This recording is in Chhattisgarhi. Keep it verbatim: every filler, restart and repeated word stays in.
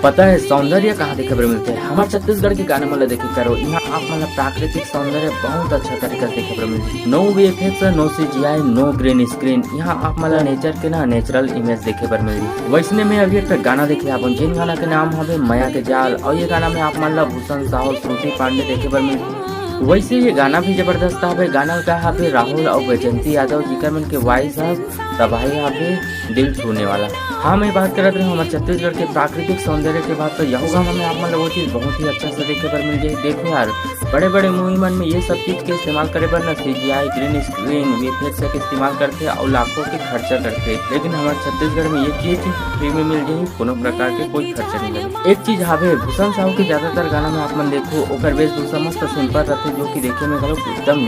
पता है सौंदर्य कहाँ देखे बर मिलथे? हमर छत्तीसगढ़ के गाना मन ला देखे करो। यहाँ आप मन ला प्राकृतिक सौंदर्य बहुत अच्छा तरीका से देखे बर मिलथे। No V F X, no C G I, no green screen। यहाँ आप मन ला नेचर के ना नेचुरल इमेज देखे बर मिलही। वैसने में अभी एक ठो गाना देखे आबो, जेन गाना के नाम हवे मया के जाल, और ये गाना में आप मन ला भूषण साहू, श्रुति पांडे देखे बर मिलही। वैसे ये गाना भी जबरदस्त हवे। गाना का हवे राहुल और वैजंती यादव, जिकर मन के वॉइस है तबाही हवे, दिल छूने वाला। हाँ, मैं बात करत रहे हमर छत्तीसगढ़ के प्राकृतिक सौंदर्य के बात, तो यहू गाना में आप मन ला वो चीज बहुत ही अच्छा से देखे बर मिल जाही। देखो यार, बड़े बड़े मूवी मन में ये सब चीज के इस्तेमाल करे बर ना C G I, green screen, V F X के इस्तेमाल करथे और लाखों के खर्चा करथे, लेकिन हमर छत्तीसगढ़ में ये चीज फ्री में मिल जाही, कोनो प्रकार के कोई खर्चा नहीं लगे। एक चीज हावे, भूषण साहू के ज्यादातर गाना में आप मन देखो, ओकर वेशभूषा मस्त सिंपल रहथे, जो कि देखे में घलो एकदम